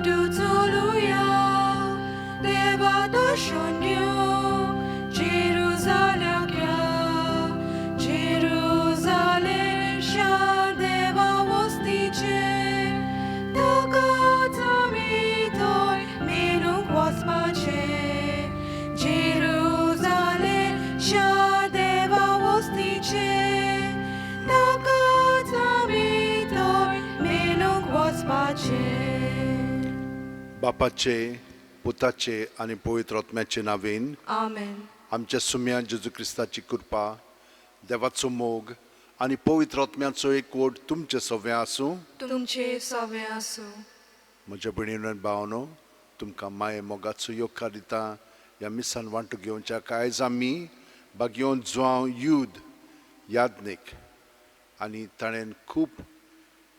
वाटू चलुया देवा दर्शन घेवंक जेरुजाल्याक या जेरुजालेम शार देवा वस्तीचें ताकाच आमी थंय मेळूंक वचपाचें जेरुजालेम शार देवा वस्तीचें ताकाच आमी थंय मेळूंक वचपाचें. बापाचे, पुताचे आनी पवित्र आत्म्याचे नांवेन. आमेन. आमच्या सुम्या जेजू क्रिस्ताची कृपा, देवाचो मोग आनी पवित्र आत्म्याचो एकवट तुमचे सगळें आसूं. तुमचे सगळें आसूं. म्हज्या भयणीनो आनी भावनो, तुमकां माये मोगाचो येवकार दिता ह्या मिसान वांटो घेवच्याक. आयज आमी बागयोन जुआंव युद याज्ञीक आनी ताणें खूब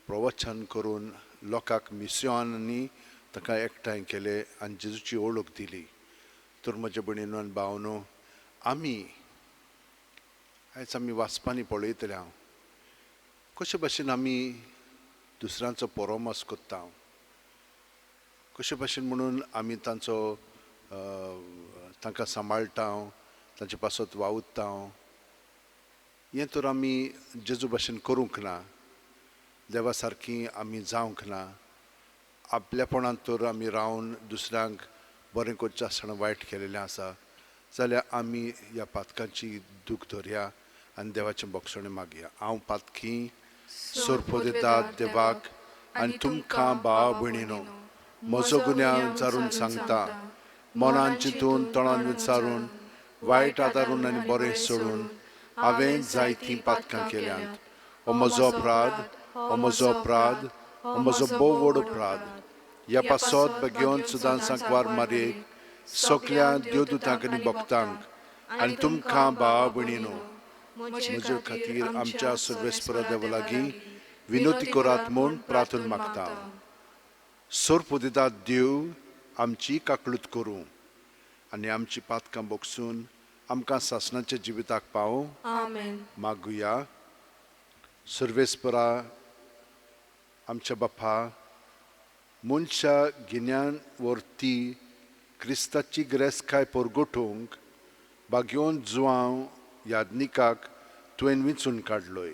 प्रवचन करून लोकांक मिसयांनी ताका एकठांय केले आनी जेजूची वळख दिली. तर म्हज्या भयणीनो आनी भावनो, आमी आयज आमी वाचपांनी पळयतले हांव कशे भाशेन आमी दुसऱ्यांचो परोमस करता, कशे भाशेन म्हणून आमी तांचो तांकां सांबाळटा, तांचे पासत वावुरता. हें तर आमी जेजू भाशेन करूंक ना, देवा सारकी आमी जावंक ना. आपल्यापणांत तर आमी रावन दुसऱ्यांक बरें करचें आसतना वायट केलेलें आसा जाल्यार आमी ह्या पातकांची दूख धरया आनी देवाचें बोगसणें मागया. हांव पातकी सोरपोदेतात देवाक आनी तुमकां भाव भयणीनो म्हजो गुन्यांव विचारून सांगता. मनान चिंतून, तोंडान विचारून, वायट आदारून आनी बरें सोडून हांवें जायतीं पातकां केल्यांत. हो म्हजो अपराध, हो म्हजो अपराध, हो म्हजो भोव व्हड अपराध. ह्या पासत बेगीन सदां सांकवार मारयेक, सगल्या देवदूतांक आनी भक्तांक आनी तुमकां भाव भयणीनो म्हजे खातीर आमच्या सर्वेस्परा देवा लागीं विनवती करात म्हूण प्रार्थना मागता. सोरपोदितात देव आमची काकळूत करूं आनी आमची पातकां बोगसून आमकां सासणाच्या जिविताक पावूं. आमेन. मागुया. सर्वेस्परा आमच्या बापा, मनशा गिन्यान वरती क्रिस्ताची गिरेस्तकाय परगटूंक बागयोन जुआंव याज्ञिकाक तुवें विंचून काडलोय.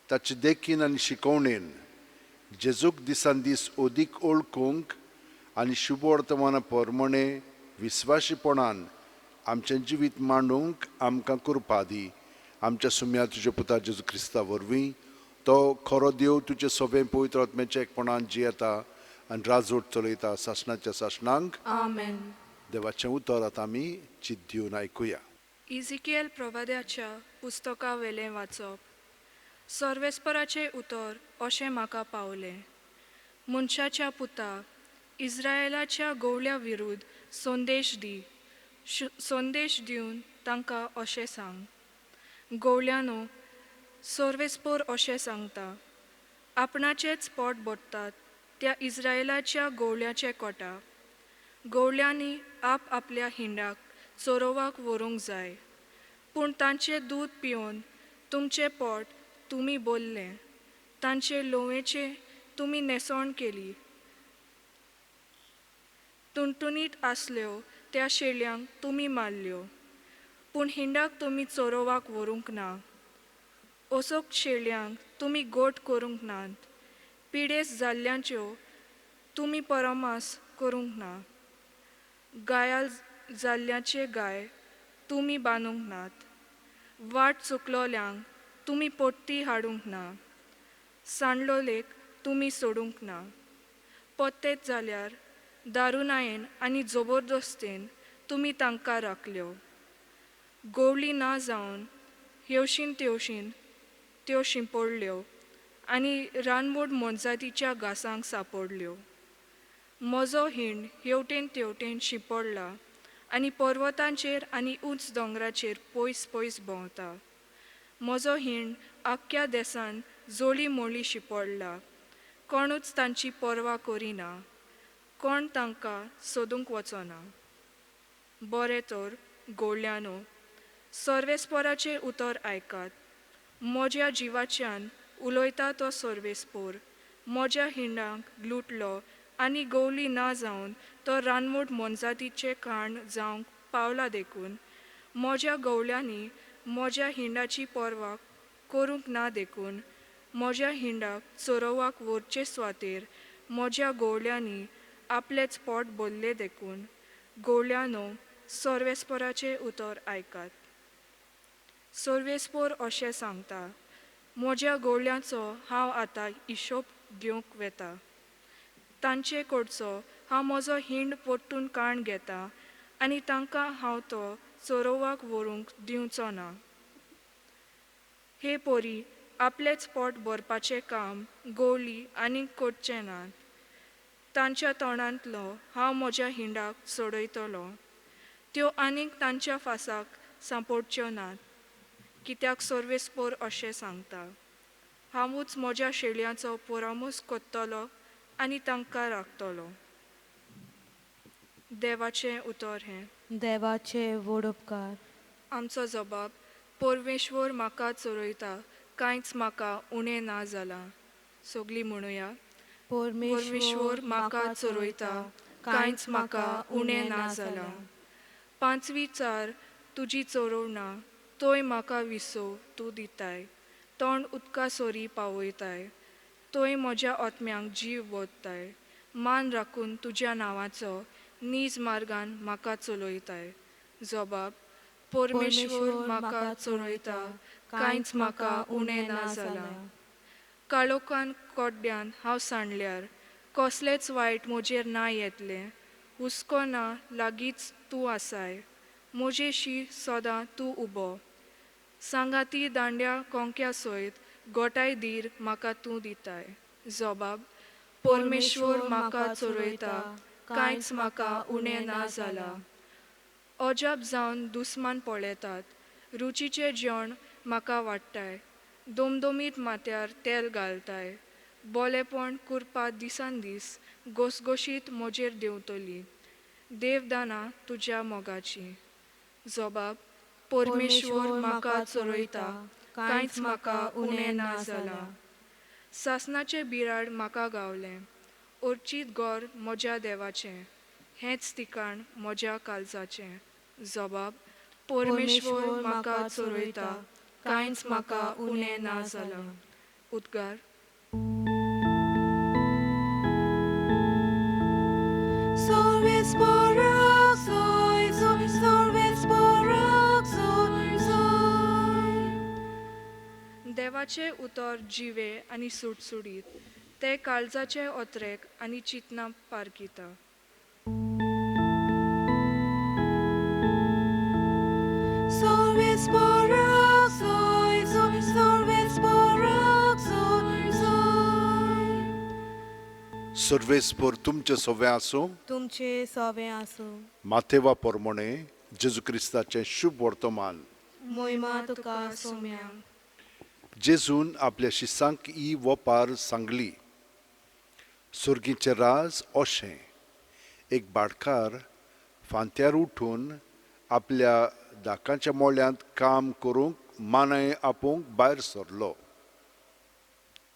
ताचे देखीन आनी शिकवणेन जेजूक दिसान दीस अदीक ओळखूंक आनी शुभवर्तमाना परमणे विस्वाशीपणान आमचें जिवीत मांडूंक आमकां कृपा दी. आमच्या सुम्या तुज्या पुता जेजू क्रिस्ता वरवीं. तो खरो देव, तुजे सोबें पवित्र आत्म्याच्या एकपणान जियेता आनी राजवट चलयता सासणाच्या सासणांक. आमेन. देवाचें उतर आतां आमी चित दिवन आयकुया. इझिकिएल प्रवाद्याच्या पुस्तका वेलें वाचप. सर्वेस्पराचें उतर अशें म्हाका पावलें, मनशाच्या पुता, इस्रायेलाच्या गवळ्यां विरूद्ध संदेश दी. संदेश दिवन तांकां अशें सांग, गवळ्यांनो, सर्वेस्पर अशें सांगता, आपणाचेंच पोट भरतात त्या इस्रायेलाच्या गवळ्याचें कोटा. गवळ्यांनी आप आपल्या हिंडाक चरोवाक व्हरूंक जाय, पूण तांचें दूद पिवन तुमचें पोट तुमी भरलें, तांचे लोवेचें तुमी न्हेसवण केली. तुणतुणीत आसल्यो त्या शेळयांक तुमी मारल्यो, पूण हिंडाक तुमी चरोवाक व्हरूंक ना. असोक शेळयांक तुमी गोट करूंक नात, पिडेस्त जाल्ल्यांच्यो तुमी परामास करूंक ना, गायाल जाल्ल्याचे गाय तुमी बांदूंक नात, वाट चुकलोल्यांक तुमी पोट्टी हाडूंक ना, सांडलोलेक तुमी सोडूंक ना. पोत्तेत जाल्यार दारुणायेन आनी जबरदस्तेन तुमी तांकां राखल्यो. गोवली ना जावन हेवशीन तेवशीन त्यो शिंपडल्यो आनी रानवड मोनजातीच्या घासांक सांपडल्यो. म्हजो हिंड हेवटेन तेवटेन शिंपडला आनी पर्वतांचेर आनी उंच दोंगराचेर पयस पयस भोंवता. म्हजो हिंड आख्ख्या देसान जोळी मोळी शिंपडला. कोणूच तांची पर्वा करिना, कोण तांकां सोदूंक वचना. बरें तर गवळ्यांनो, सर्वेस्पराचें उतर आयकात. म्हज्या जिवाच्यान उलयता तो सर्वेस्पोर, म्हज्या हिंडाक लुटलो आनी गोवली ना जावन तो रानवट मोनजातीचें खाण जावंक पावला देखून, म्हज्या गवळ्यांनी म्हज्या हिंडाची पर्वा करूंक ना देखून, म्हज्या हिंडाक चरोवाक व्हरचे सुवातेर म्हज्या गवळ्यांनी आपलेंच पोट भरलें देखून, गवळ्यांनो, सर्वेस्पराचें उतर आयकात. सर्वेस्पोर अशें सांगता, म्हज्या गवळ्यांचो हांव आतां हिशोब घेवंक वेता. तांचे कडचो हांव म्हजो हिंड परतून काण घेतां आनी तांकां हांव तो चरोवाक व्हरूंक दिवचो ना. हे परी आपलेंच पोट भरपाचें काम गवळी आनीक करचे नात. तांच्या तोंडांतलो हांव म्हज्या हिंडाक सोडयतलो. त्यो आनीक तांच्या फासाक सांपडच्यो नात. कित्याक सर्वेस्पोर अशें सांगता, हांवूच म्हज्या शेळयांचो परामोस करतलो आनी तांकां राखतलो. देवाचें उतर हें. देवाचे व्हड उपकार. आमचो जबाब, परमेश्वर म्हाका चरयता, कांयच म्हाका उणें ना जालां. सगलीं म्हणुया. परमेश्वर म्हाका चरयता, कांयच म्हाका उणें ना जालां. पांचवी चार तुजी चरोवणा, तोय म्हाका विसव तूं दिताय, तोंड उदका सरी पावयताय. तोय म्हज्या आत्म्यांक जीव भरताय, मान राखून तुज्या नांवाचो नीज मार्गान म्हाका चलयताय. जबाब, परमेश्वर म्हाका चरयता, कांयच म्हाका उणें ना जालां. काळोखान कोड्ड्यान हांव सांडल्यार कसलेंच वायट म्हजेर ना येतलें, हुस्को ना लागींच तूं आसाय, म्हजेशी सदां तूं उबो. सांगाती दांड्या कोंक्या सयत गोठाय धीर म्हाका तूं दिताय. जबाब, परमेश्वर म्हाका चरयता, कांयच म्हाका उणें ना जालां. अजाप जावन दुस्मान पळयतात, रुचीचें जेवण म्हाका वाडटाय, दोमदोमीत माथ्यार तेल घालताय. बोलेपण कुरपा दिसान दीस घोसघोशीत म्हजेर देंवतली, देवदानां तुज्या मोगाची. जबाब, परमेश्वर म्हाका चरयता, कांयच म्हाका उणें ना जालां. सासणाचें बिराड म्हाका गावलें, अर्चीत घर म्हज्या देवाचें, हेंच ठिकाण म्हज्या काळजाचें. जबाब, परमेश्वर म्हाका चरयता, कांयच म्हाका उणें ना जालां. उद्गार. देवाचें उतर जिवे आनी सुटसुटीत, तें काळजाचें ओतरेक आनी चिंतनां पारखिता. सर्वेस्पोर तुमचें सवें आसूं, तुमचे सवें आसूं. माथेवा पोरमोणे जेजू क्रिस्ताचें शुभ वर्तमान. मोहिमा तुका सोम्या. जेजून आपल्या शिसांक ही वपार सांगली. सुर्गीचें राज अशें, एक भाटकार फांत्यार उठून आपल्या दाकांच्या मोळ्यांत काम करूंक मानाय आपोवंक भायर सरलो.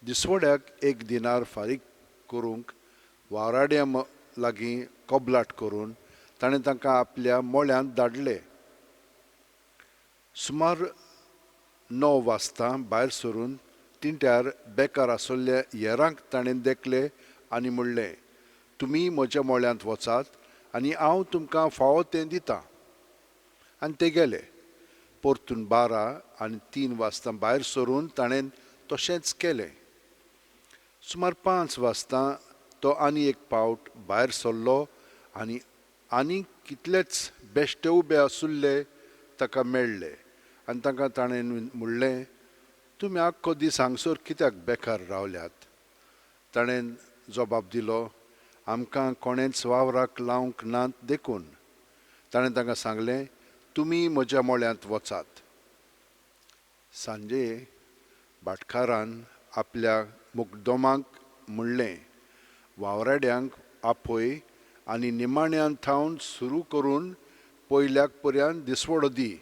दिसवड्याक एक दिनार फारीक करूंक वावराड्यां लागीं कबलाट करून ताणें तांकां आपल्या मोळ्यांत धाडले. सुमार 9 वाजता भायर सरून तिंट्यार बेकार आसलेल्या हेरांक ताणें देखले आनी म्हणलें, तुमी म्हज्या मोळ्यांत वचात आनी हांव तुमकां फावो तें दितां. आनी ते गेले. परतून 12 आनी 3 वाजता भायर सरून ताणें तशेंच केलें. सुमार 5 वाजता तो आनी एक पावट भायर सरलो आनी आनी कितलेच बेश्टे उबे आसुल्ले ताका मेळ्ळे आनी तांकां ताणें म्हणलें, तुमी आख्खो दीस हांगसर कित्याक बेकार रावल्यात? ताणें जबाब दिलो, आमकां कोणेंच वावराक लावंक नात देखून. ताणें तांकां सांगलें, तुमी म्हज्या मोळ्यांत वचात. सांजे भाटकारान आपल्या मुकदमाक म्हणलें, वावराड्यांक आपय आनी निमाण्यान थावन सुरू करून पयल्याक पर्यंत दिसवडो दी.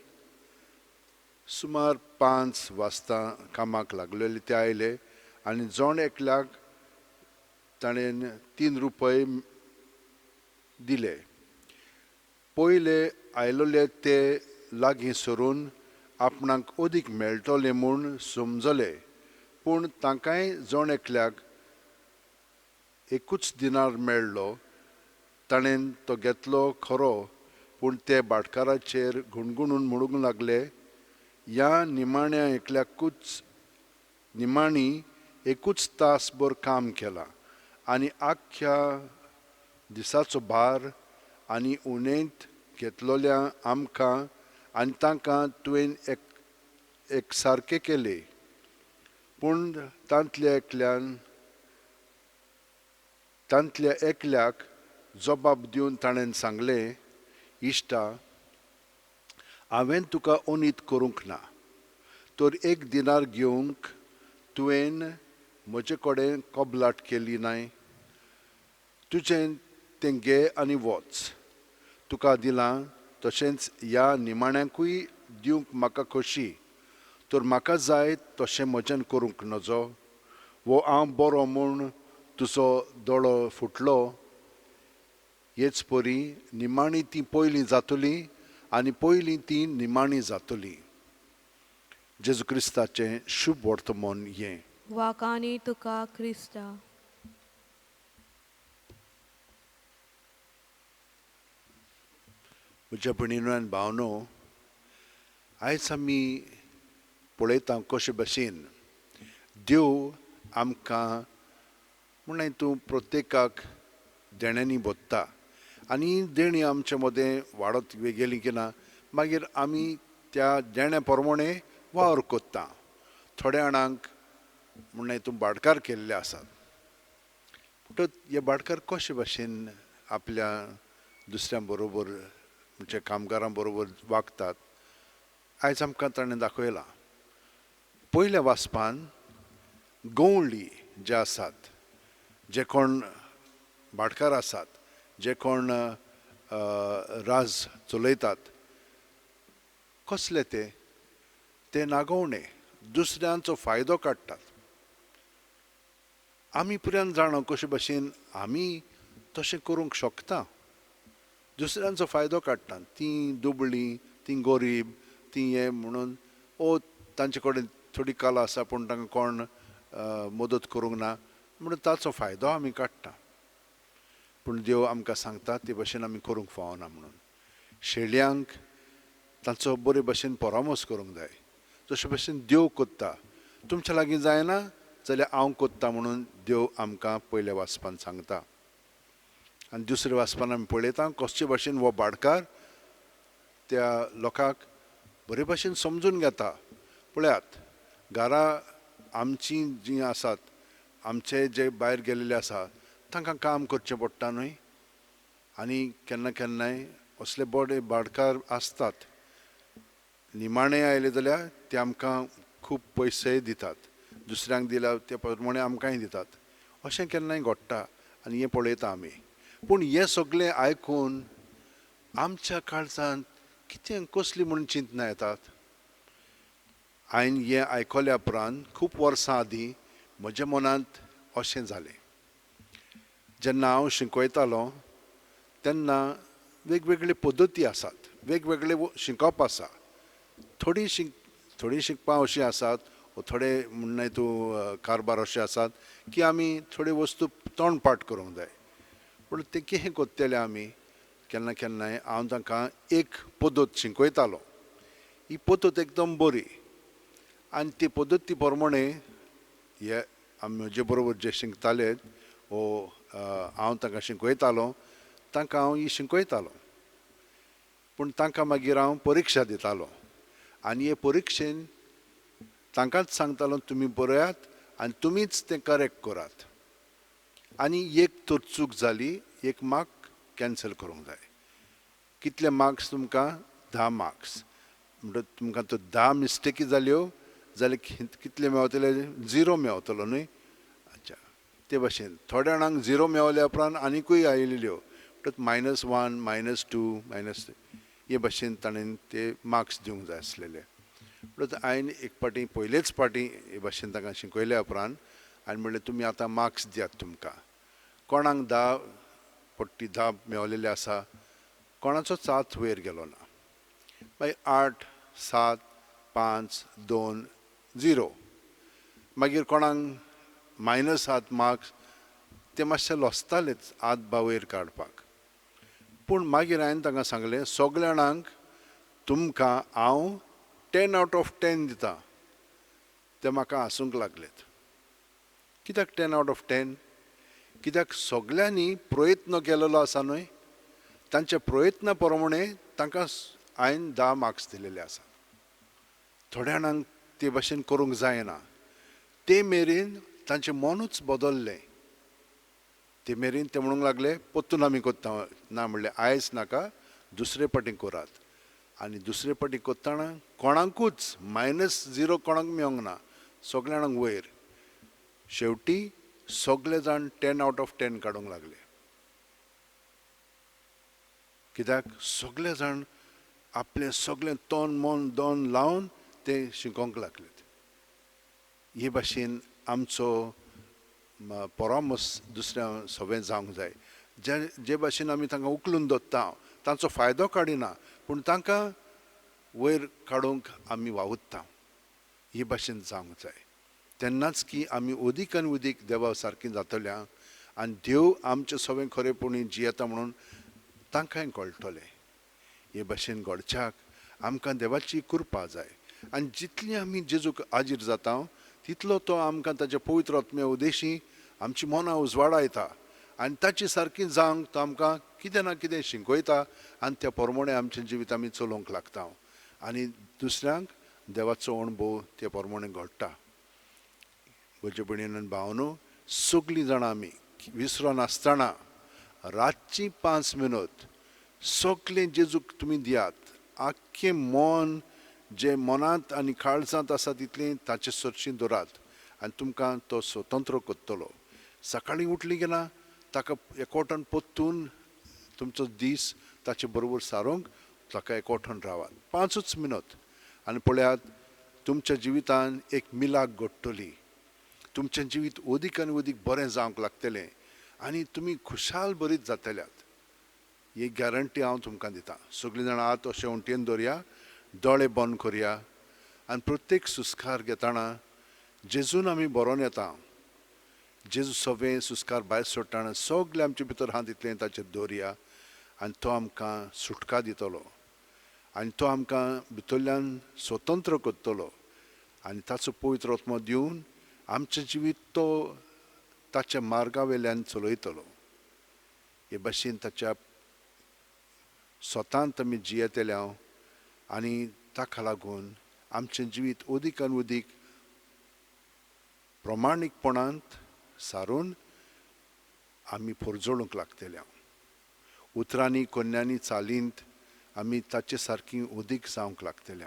सुमार 5 वाजता कामाक लागलेले ते आयले आनी जण एकल्याक ताणें 3 रुपये दिले. पयले आयलोले ते लागीं सरून आपणाक अदीक मेळटले म्हूण समजले, पूण तांकांय जण एकल्याक एकूच दिनार मेळ्ळो. ताणें तो घेतलो खरो, पूण ते भाटकाराचेर गुणगुणून म्हणूंक लागले, ह्या निमाण्या एकल्याकूच निमाणी एकूच तासभर काम केलां आनी आख्ख्या दिसाचो भार आनी उणेंत घेतलोल्या आमकां आनी तांकां तुवें एक सारकें केलें. पूण तांतल्या एकल्याक जबाब दिवन ताणें सांगलें, इश्टा, हांवें तुका अनीत करूंक ना, तर 1 दिनार घेवंक तुवें म्हजे कडेन कबलाट केली नाय. तुजें तें घे आनी वच, तुका दिलां तशेंच ह्या निमाण्याकूय दिवंक म्हाका खोशी, तर म्हाका जाय तशें म्हज्यान करूंक नजो, वो हांव बरो म्हूण तुजो दोळो फुटलो. हेच परी निमाणी ती पयलीं जातली आनी पयलीं ती निमाणी जातली. जेजू क्रिस्ताचें शुभ वर्तमान हें. वाकानी तुका क्रिस्ता. म्हज्या भयणीनो आनी भावनो, आयज आमी पळयता कशे भशेन देव आमकां म्हणल्यार तूं प्रत्येकाक देण्यांनी भरता आनी देणीं आमचे मदें वाडत गेलीं की ना मागीर आमी त्या देण्या प्रमाणे वावर करता. थोड्या जाणांक म्हणल्यार तूं भाटकार केल्ले आसात, पूण हे भाटकार कशे भशेन आपल्या दुसऱ्यां बरोबर म्हणजे कामगारां बरोबर वागतात आयज आमकां ताणें दाखयलां. पयल्या वाचपान गवळी जे आसात, जे कोण भाटकार आसात, जे कोण राज चलयतात, कसले ते ते नागोवणे दुसऱ्यांचो फायदो काडटात. आमी पुरान जाणा कशे भशेन आमी तशें करूंक शकता, दुसऱ्यांचो फायदो काडटात. तीं दुबळीं, तीं गरीब, तीं हें म्हणून ओ तांचे कडेन थोडी कला आसा पूण तांकां कोण मदत करूंक ना म्हणून ताचो फायदो आमी काडटा. पूण देव आमकां सांगता ते भशेन आमी करूंक फावना म्हणून. शेळयांक तांचो बरे भशेन परामर्श करूंक जाय, जशे भशेन देव कोत्ता. तुमच्या लागीं जायना जाल्यार हांव कोत्ता म्हणून देव आमकां पयल्या वाचपान सांगता. आनी दुसऱ्या वाचपान आमी पळयता कसचे भशेन हो भाटकार त्या लोकांक बरे भशेन समजून घेता. पळयात, घरा आमची जीं आसात, आमचे जे भायर गेल्ले आसा तांकां काम करचें पडटा न्हय, आनी केन्ना केन्नाय असले बरे भाटकार आसतात, निमाणे आयले जाल्यार ते आमकां खूब पयशेय दितात, दुसऱ्यांक दिल्या ते प्रमाणे आमकांय दितात. अशें केन्नाय घडटा आनी हें पळयता आमी. पूण हें सगळें आयकून आमच्या काळजांत कितें कसली म्हूण चिंतना येतात. हांवें हें आयकल्या उपरांत खूब वर्सां आदीं म्हज्या मनांत अशें जालें. जेन्ना हांव शिकयतालो तेन्ना वेगवेगळे पद्दती आसात, वेगवेगळे शिकप आसा. थोडीं शिकपां अशीं आसात, थोडे म्हणल्यार तूं कारभार अशे आसात की आमी थोड्यो वस्तू तोंड पाठ करूंक जाय. पूण तें कितें करतले आमी, केन्ना केन्नाय हांव तांकां एक पद्दत शिकयतालो. ही पद्दत एकदम बरी आनी ती पद्दती प्रमाणे हे आमी म्हजे बरोबर जे शिकताले वो हांव तांकां शिकयतालो तांकां हांव ही शिकयतालो. पूण तांकां मागीर हांव परिक्षा दितालो आनी हे परिक्षेन तांकांच सांगतालो तुमी बरयात आनी तुमीच तें करेक्ट करात, आनी एक तर चूक जाली एक मार्क कॅन्सल करूंक जाय. कितले मार्क्स तुमकां? 10 मार्क्स. म्हणटकच तुमकां तर 10 मिस्टेकी जाल्यो जाल्यार कितले मेवतले? 0 मेवतलो न्हय. अच्छा, ते भशेन थोड्या जाणांक 0 मेवल्या उपरांत आनिकूय आयिल्ल्यो, म्हणटकच -1 -2 -3 हे भशेन ताणें ते मार्क्स दिवंक जाय आसलेले. म्हणटकच हांवें एक फावटी पयलेच फावटी हे भशेन तांकां शिकयल्या उपरांत हांवें म्हणलें तुमी आतां मार्क्स दियात तुमकां. कोणाक 10 पट्टी 10 मेवलेले आसा, कोणाचोच हात वयर गेलो ना. मागीर 8 7 5 2 0, मागीर कोणाक मायनस 7 मार्क्स, ते मातशे लसतालेच हात बा वयर काडपाक. पूण मागीर हांवें तांकां सांगलें, सगल्या जाणांक तुमकां हांव 10 आउट ऑफ 10 दिता. ते म्हाका हांसूंक लागलेत. कित्याक 10 आउट ऑफ 10? कित्याक सगल्यांनी प्रयत्न केलेलो आसा न्हय, तांच्या प्रयत्ना प्रमाणे तांकां हांवें 10 मार्क्स दिलेले आसात. थोड्या जाणांक ते भाशेन करूंक जायना, ते मेरेन तांचें मनूच बदल्लें. ते मेरेन ते म्हणूंक लागले परतून आमी कोत्ता ना, म्हणलें आयज नाका, दुसरे पाटी करात. आनी दुसरे पाटी कोत्ताना कोणाकूच -0 कोणाक मेळोंक ना, सगल्या जाणांक वयर. शेवटी सगळे जाण 10 आउट ऑफ 10 काडूंक लागले. कित्याक सगळे जाण आपलें सगळें तन मन दोन लावन ते शिकोवंक लागलेत. हे भाशेन आमचो परामर्श दुसऱ्या सगळें जावंक जाय. जे जे भाशेन आमी तांकां उखलून दवरता तांचो फायदो काडिना, पूण तांकां वयर काडूंक आमी वावुरता. हे भाशेन जावंक जाय. तेन्नाच की आमी अदीक आनी अदीक देवा सारकी जातल्या आनी देव आमचे सगळें खरेपणी जियेता म्हणून तांकांय कळटलें. हे भाशेन घडच्याक आमकां देवाची कृपा जाय. आनी जितली आमी जेजूक आजीर जाता तितलो तो आमकां ताच्या पवित्र आत्म्या उदेशी आमची मनां उजवाडायता आनी ताची सारकी जावंक तो आमकां कितें ना कितें शिकयता आनी त्या प्रमाणे आमचें जिवीत आमी चलोवंक लागता आनी दुसऱ्यांक देवाचो अणभव त्या प्रमाणे घडटा. म्हजे भयणीन भावनो, सगळीं जाणां आमी विसरोन आसतना रातची 5 मिनट सगळें जेजूक तुमी दियात. आख्खें मन जे मनांत आनी काळजांत आसा तितलें ताचे सरशी दवरात आनी तुमकां तो स्वतंत्र करतलो. सकाळीं उठली की ना ताका एकवटान परतून तुमचो दीस ताचे बरोबर सारूंक ताका एकवटान रावात 5 मिनट आनी पळयात तुमच्या जिवितान एक मिलाक घडटली. तुमचें जिवीत अदीक आनी अदीक बरें जावंक लागतलें आनी तुमी खुशाल बरीच जातल्यात, ही गॅरंटी हांव तुमकां दितां. सगळीं जाणां हात अशें उंटयेन दवरया, दोळे बंद करया आनी प्रत्येक सुस्कार घेतना जेजून आमी बरोवन येता. जेजू सगळें सुस्कार भायर सोडटना सगळें आमचे भितर आहा तितलें ताचेर दवरया आनी तो आमकां सुटका दितलो आनी तो आमकां भितरल्यान स्वतंत्र करतलो आनी ताचो पवित्र आत्मो दिवन आमचें जिवीत तो ताच्या मार्गा वेल्यान चलयतलो. हे भाशेन ताच्या स्वतांत आमी जियेतले हांव आनी ताका लागून आमचें जिवीत अदीक आनी अदीक प्रमाणीकपणांत सारून आमी पोरजोळूंक लागतले. उतरांनी कोन्यांनी चालींत आमी ताचे सारकी अदीक जावंक लागतले.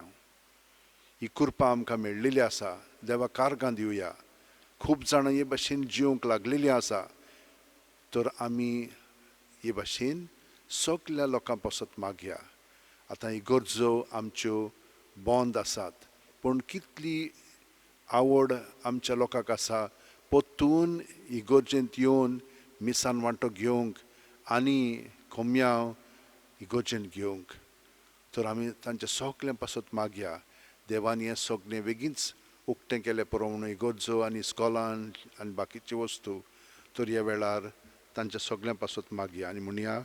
ही कृपा आमकां मेळ्ळेली आसा, देवा कारगां दिवया. खूब जाणां हे भाशेन जिवंक लागलेली आसा, तर आमी हे भाशेन सगल्या लोकां पासत मागया. आतां ही गरजो आमच्यो बंद आसात, पूण कितली आवड आमच्या लोकांक आसा परतून इगर्जेंत येवन मिसान वांटो घेवंक आनी कोमयांव इगर्जेंत घेवंक. तर आमी तांच्या सगळ्यां पासत मागया. देवान हें सगळें बेगीनच उक्तें केलें पुरो म्हणून इगर्जो आनी इस्कॉलान आनी बाकीच्यो वस्तू, तर ह्या वेळार तांच्या सगळ्यां पासत मागया आनी म्हणया,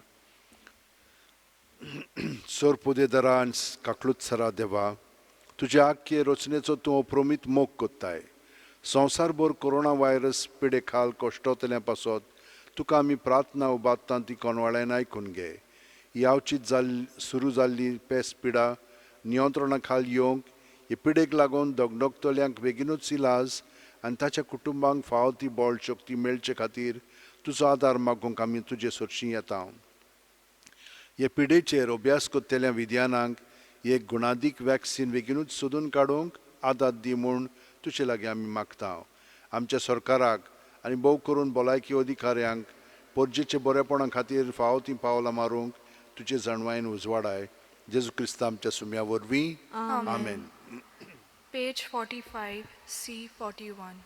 सोर पुदेदरा आनी काकलूत सरा देवा, तुज्या आख्खे रचनेचो तूं अप्रमीत मोग कोत्ताय. संवसारभर कोरोना व्हायरस पिडे खाल कश्टोतल्या पासत तुका आमी प्रार्थना उबारता ती कोणवाळ्यान आयकून घे. ही आवचीत जाल्ली सुरू जाल्ली पेस पिडा नियंत्रणा खाल येवंक, हे पिडेक लागून दगदगतल्यांक बेगीनूच इलाज आनी ताच्या कुटुंबांक फावो ती बळ शक्ती मेळचे खातीर तुजो आदार मागूंक आमी तुजे सरशीं येता. हे पिडेचेर अभ्यास करतल्या विज्ञानांक एक गुणादीक वॅक्सीन बेगीनूच सोदून काडूंक आदार दी म्हूण तुजे लागीं आमी मागता. आमच्या सरकाराक आनी भोव करून भलायकी अधिकाऱ्यांक परजेचे बरेपणा खातीर फावो तीं पावलां मारूंक तुजे जाणवायेन उजवाडाय. जेजू क्रिस्ता आमच्या सुम्या वरवीं, आमेन. Page 45, C 41.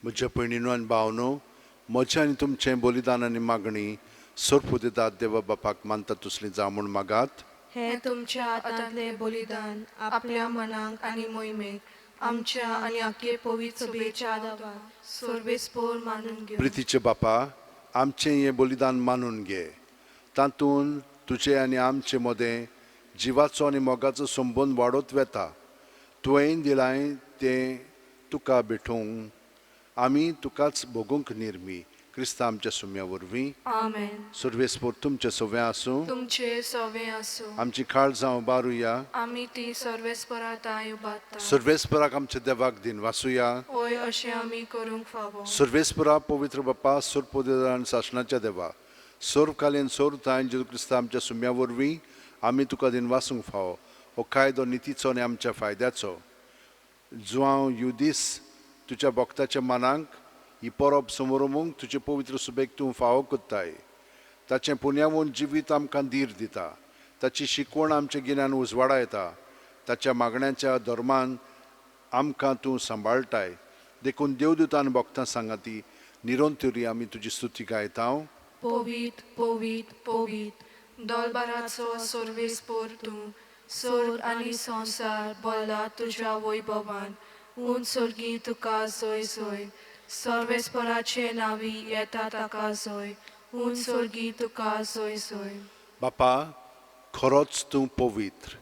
म्हज्या भयणीनो आनी भावनो, म्हजें आनी तुमचें बलिदान आनी मागणी सर्व देवा बापाक मानता तसली जावं म्हूण मागात. हे तुमच्या हातांतले बलिदान आपल्या मनाक आनी मोहिमेक आमच्या आनी आखे पवित्र सभेच्या देवाक सर्वेस्पोर मानून घेवं. प्रितीचे बापा, आमचें हें बलिदान मानून घे. तातूंत तुजे आनी आमचे मदें जिवाचो आनी मोगाचो संबंद वाडत वेता. तुवें दिलाय तें तुका भेटोवंक आमी तुकाच भोगूंक निर्मी क्रिस्ता आमच्या सुम्या वरवीं. आमेन. सर्वेस्पोर तुमचें सवें आसूं. तुमचे सवें आसूं. आमची काळजां उबारुया. आमी ती सर्वेस्परा तांय उबारता. सर्वेस्पराक आमच्या देवाक दिनवासुया. हय, अशें आमी करूंक फावो. सर्वेस्परा, पवित्र बापा, सर्वपदेर आनी सासणाच्या देवा, सर्वकालीन सर्व तांय जेजू क्रिस्ता आमच्या सुम्या वरवीं आमी तुका दिनवासूंक फावो. हो कायदो नितीचो आनी आमच्या फायद्याचो. जुआंव युदीस तुज्या भक्ताच्या मनाक ही परब समरमूंक तुजे पवित्र सुबेक तूं फावो करताय. ताचें पुण्यावून जिवीत आमकां धीर दिता. ताची शिकवण आमचें गिन्यान उजवाडा येता. ताच्या मागण्याच्या धर्मान आमकां तूं सांबाळटाय. देखून देवदूतान भक्तां सांगाती निरंतरी आमी तुजी स्तुती गायता. पवीत पवीत पवीत दलबाराचो सर्वेस्पोर तूं. स्वर्ग आनी संवसार भरला तुज्या वैभवान. उंच सर्गी तुका जय जय. सर्वेस्पराचे नांवी येता ताका जय. उंच सर्गी तुका जय जय. बापा, खरोच तूं पवित्र.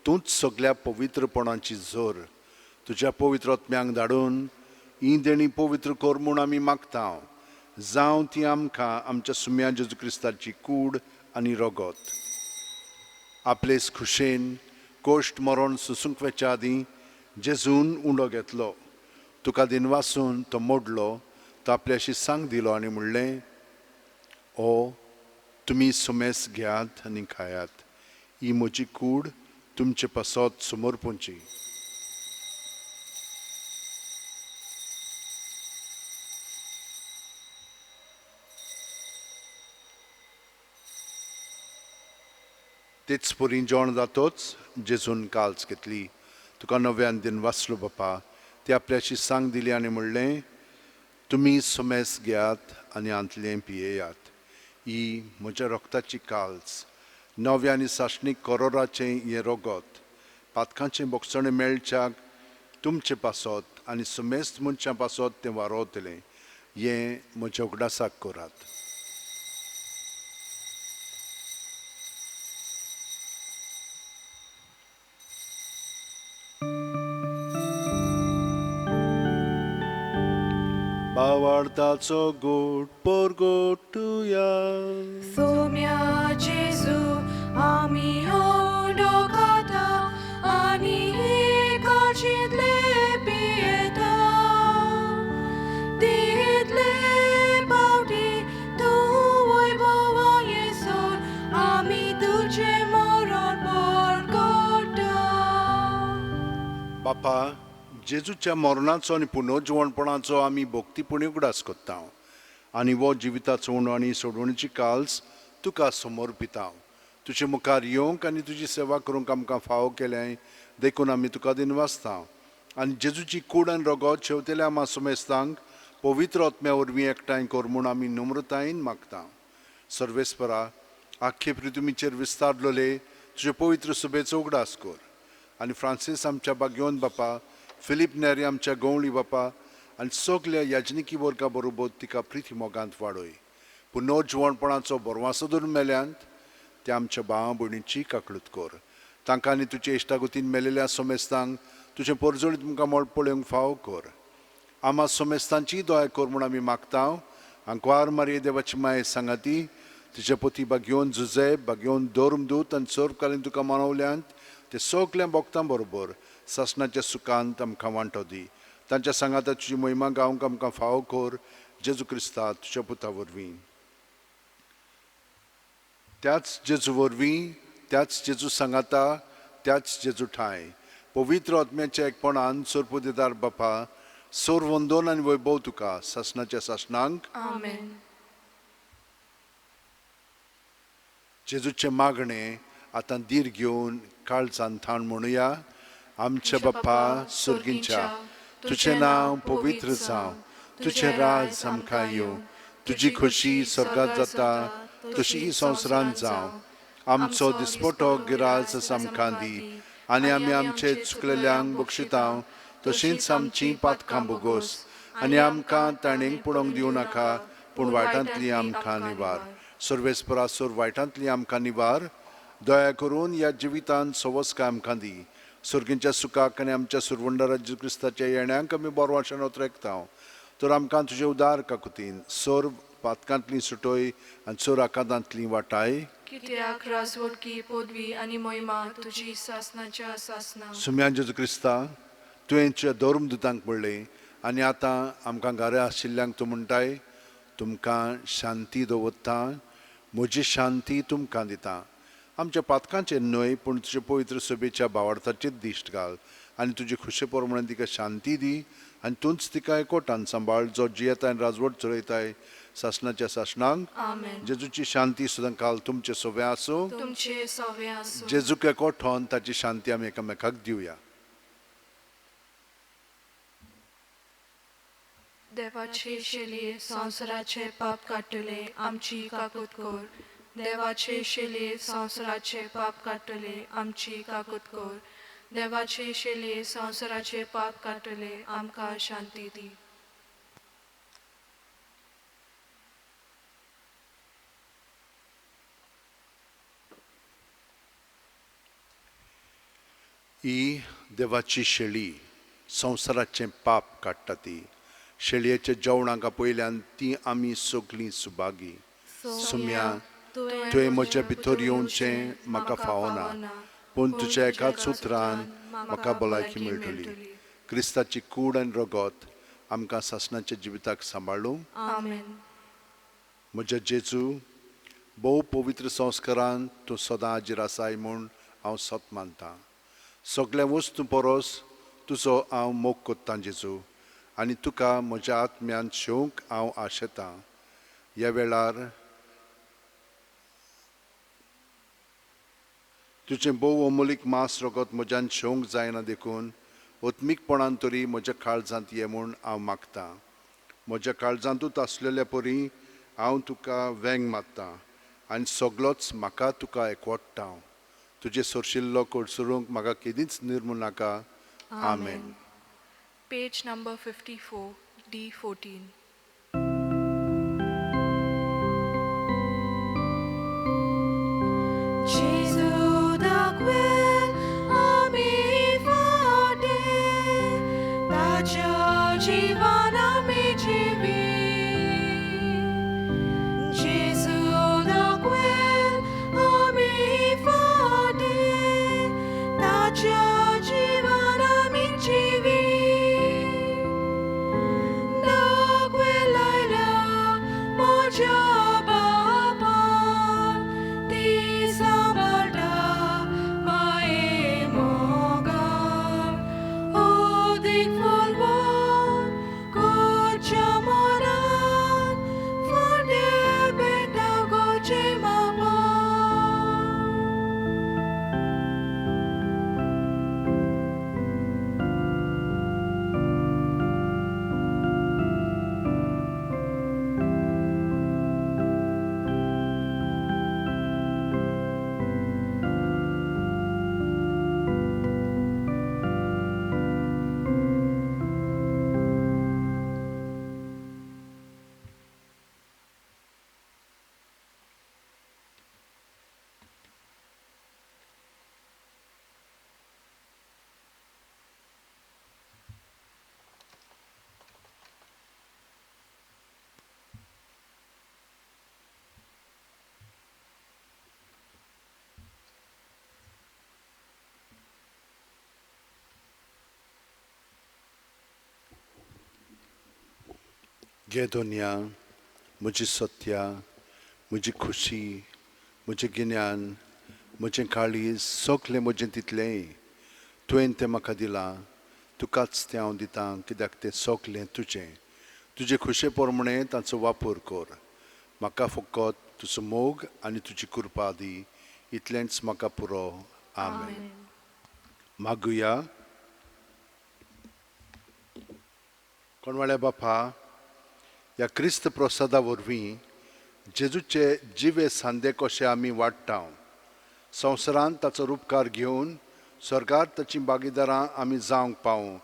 तूंच सगल्या पवित्रपणाची जोर. तुज्या पवित्र आत्म्यांक धाडून ही देणी पवित्र कर म्हूण आमी मागता. जावं ती आमकां आमच्या सुम्या जेजू क्रिस्ताची कूड आनी रगत. आपलेच खुशेन कोश्ट मरण सोसूंक वेच्या आदीं जेजून उंडो घेतलो. तुका दिनवासून तो मोडलो. तो आपल्याशी सांग दिलो आनी म्हणलें, ओ तुमी सुमेस घेयात आनी खायात. ही म्हजी कूड तुमचे पासत समर्पूंची. तेच परी जेवण जातोच जेजून काल्स घेतली. तुका नव्यान दिन वाचलो बापा, ती आपल्याशी सांग दिली आनी म्हणलें, तुमी सुमेस घेयात आनी आंतलें पियेयात. ही म्हज्या रक्ताची काल्स. नव्या आनी सासणीक करोराचें हें रगत पातकांचें बोगसणें मेळच्याक तुमचे पासत आनी सुमेस्त मनशां पासत तें वारोवतलें. हें म्हज्या उगडासाक करात. बावार्ताचो गोड परगोटुया. सोम्या जेजू आमी उंडो खाता आनी काळजींतले पियेता. तितले पावटी तूं वैभवा येसर आमी तुजें मरण परगटा. बापा, जेजूच्या मरणाचो आनी पुनर्जिवणपणाचो आमी भक्तीपणी उगडास करता आनी हो जिविताचो उणो आनी सोडवणीची काल्स तुका समर्पिता. तुजे मुखार येवंक आनी तुजी सेवा करूंक आमकां फावो केलें देखून आमी तुका दिनवासता. आनी जेजूची कूड आनी रगत शेवतेल्या आमा सुमेस्तांक पवित्र आत्म्या वरवीं एकठांय कर म्हूण आमी नम्रतायेन मागता. सर्वेस्परा, आख्खे पृथ्वीचेर विस्तारलेले तुजे पवित्र सुबेचो उगडास कर आनी फ्रांसीस आमच्या बागयोन बापा, फिलीप नेरी आमच्या गवळी बापा आनी सगल्या याजनिकी वर्गा बरोबर तिका प्रिती मोगांत वाडय. पुनर्जिवणपणाचो बरवासो धरून मेल्यांत त्या आमच्या भावा भयणीची काकळूत कर. तांकां आनी तुजे इश्टागतीन मेलेल्या सोमेस्तांक तुजें परजळीत तुमकां मळ पळोवंक फावो कर. आमा सोमेस्तांची दया कर म्हूण आमी मागता. आंकवार मारये देवाची माये सांगाती तिचे पती बागयोन जुजे बागयोन धर्मदूत आनी सर्वकालीन तुका मानवल्यांत ते सगल्या भक्तां बरोबर सासणाच्या सुखांत आमकां वांटो दी. तांच्या सांगाता तुजी महिमा गावंक आमकां फावो कर. जेजू क्रिस्ता तुज्या पुता वरवीं. त्याच जेजू वरवीं, त्याच जेजू सांगाता, त्याच जेजू ठांय पवित्र आत्म्याच्या एकपणान सोरपुदेदार बापा, सोर वंदोन आनी वैभव तुका सासणाच्या सासणांक. आमेन. जेजूचें मागणें आतां धीर घेवन काळजान थाण म्हणुया. आमच्या बापा सर्गींच्या, तुजें नांव पवित्र जावं, तुजें राज आमकां येवं. तुजी खोशी स्वर्गात जाता तशी संवसारांत जावं. आमचो दिसपटो गिराज आमकां दी आनी आमी आमचे चुकलेल्यांक बक्षिता तशींच आमचीं पातकां बोगोस आनी आमकां ताणेंक पडोवंक दिवं नाका, पूण वायटांतली आमकां निवार. सर्वेस्परासोर वायटांतली आमकां निवार. दया करून ह्या जिवितांत सवस्काय आमकां दी. सर्गींच्या सुखाक आनी आमच्या सुरवंडरा जेजू क्रिस्ताच्या येण्याक आमी बरो आशेन ओतरेकता. तर आमकां तुजे उदार काकुतीन सर्व पातकांतली सुटय आनी चोर आकांतांतली वाटाय. कित्याक राजवटकी पदवी आनी महिमा तुजी सासनाच्या सासना. सुम्या जेजू क्रिस्ता, तुवें तुज्या धर्मदुतांक म्हणलें आनी आतां आमकां घरा आशिल्ल्यांक तूं म्हणटाय, तुमकां शांती दवरता, म्हजी शांती तुमकां दिता. आमच्या पातकांचेर न्हय पूण तुजे पवित्र सभेच्या भावार्थाचेर दिश्ट घाल आनी तुजे खुशे प्रमाणे तिका शांती दी आनी तूंच तिका एकवटान सांबाळ, जो जियेताय आनी राजवट चलयताय सासणाच्या सासणांक. आमेन. जेजूची शांती सदां काल तुमचे सोवे आसूं. तुमचे सवे आसूं. जेजूक एकवटोन ताची शांती आमी एकामेकाक दिवया. देवाचे शेलये संवसाराचे पाप काडटले आमची काकूत कर. देवाचे शेलये संवसाराचे पाप काडटले आमची काकूत कर. देवाचे शेलये संवसाराचे पाप काडटले आमकां शांती दी. ही देवाची शेळी संवसाराचें पाप काडटा. ती शेळयेच्या जेवणाक आपयल्यान ती आमी सगळीं सुभागी. सुम्या, तुवें म्हज्या भितर येवचें म्हाका फावना, पूण तुज्या एकाच उतरान म्हाका भलायकी मेळटली. क्रिस्ताची कूड आनी रगत आमकां सासणाच्या जिविताक सांबाळूं. आमेन. म्हज्या जेजू, भोव पवित्र संस्कारान तूं सदां हाजीर आसाय म्हूण हांव सत मानतां. सगळ्या वस्तूं परस तुजो हांव मोग कोत्तां जेजू, आनी तुका म्हज्या आत्म्यान शेवंक हांव आशेतां. ह्या वेळार तुजें भोव अमोलीक मांस रगत म्हज्यान शेवंक जायना देखून आत्मीकपणान तरी म्हज्या काळजांत ये म्हूण हांव मागतां. म्हज्या काळजांतूच आसलेल्या परी हांव तुका वेंग मारतां आनी सगलोच म्हाका तुका एकवटता. तुजे सरशिल्लो कडसरूंक म्हाका केदींच निर्मू नाका. आमेन. Page number 54, D14. Jesu दाखवेल आमी फाटे, ताच्या जिवान आमी जिवी. जेजू दाखवेल आमी फाटे, ताच्या जिवान आमी जिवी. दाखवेल आयल्या म्हज्या बापान, ती सांबाळटा माये मोगान. अदीक फुलवण करच्या मनान, फांदे पेटा गोचे मापान. घे दोनया, म्हजी सत्या, म्हजी खुशी, म्हजें गिन्यान, म्हजें काळीज, सगलें म्हजें तितलेंय तुवें तें म्हाका दिलां. तुकाच तें हांव दितां, कित्याक तें सगलें तुजें. तुजे खुशे प्रमाणे ताचो वापर कर. म्हाका फकत तुजो मोग आनी तुजी कृपा दी, इतलेंच म्हाका पुरो. आमेन. मागुया. कोणवाळ्या बापा, ह्या क्रिस्त प्रसादा वरवीं जेजूचे जिवे सांदे कशे आमी वाडटांव. संवसारांत ताचो रुपकार घेवन स्वर्गार ताचीं भागिदारां आमी जावंक पावूं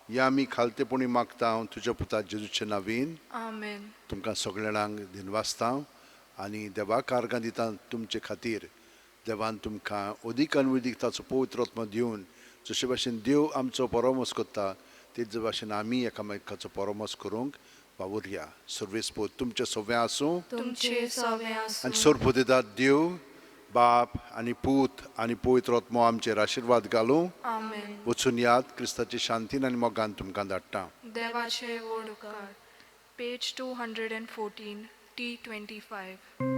हें आमी खालतेपणी मागतांव तुज्या पुता जेजूचे नावीन. आमेन. तुमकां सगळेणांक दिनवासतांव आनी देवाक आर्गां दितां तुमचे खातीर. देवान तुमकां अदीक आनी अदीक ताचो पवित्र आत्मो दिवन जशे भाशेन देव आमचो परामर्स करता तेच भाशेन आमी एकामेकाचो परामर्स करूंक वावुरया. सर्वेस्पोद तुमचें सगळें आसूं. तुमचे सवें आनी आसूं. सर्वपुदेदात देव बाप आनी पूत आनी पवित्र आत्मो आमचेर आशिर्वाद घालूं. आमेन. वचून याद क्रिस्ताची शांतीन आनी मोगान तुमकां धाडटा. देवाचे व्हड उपकार. Page 214, T 25.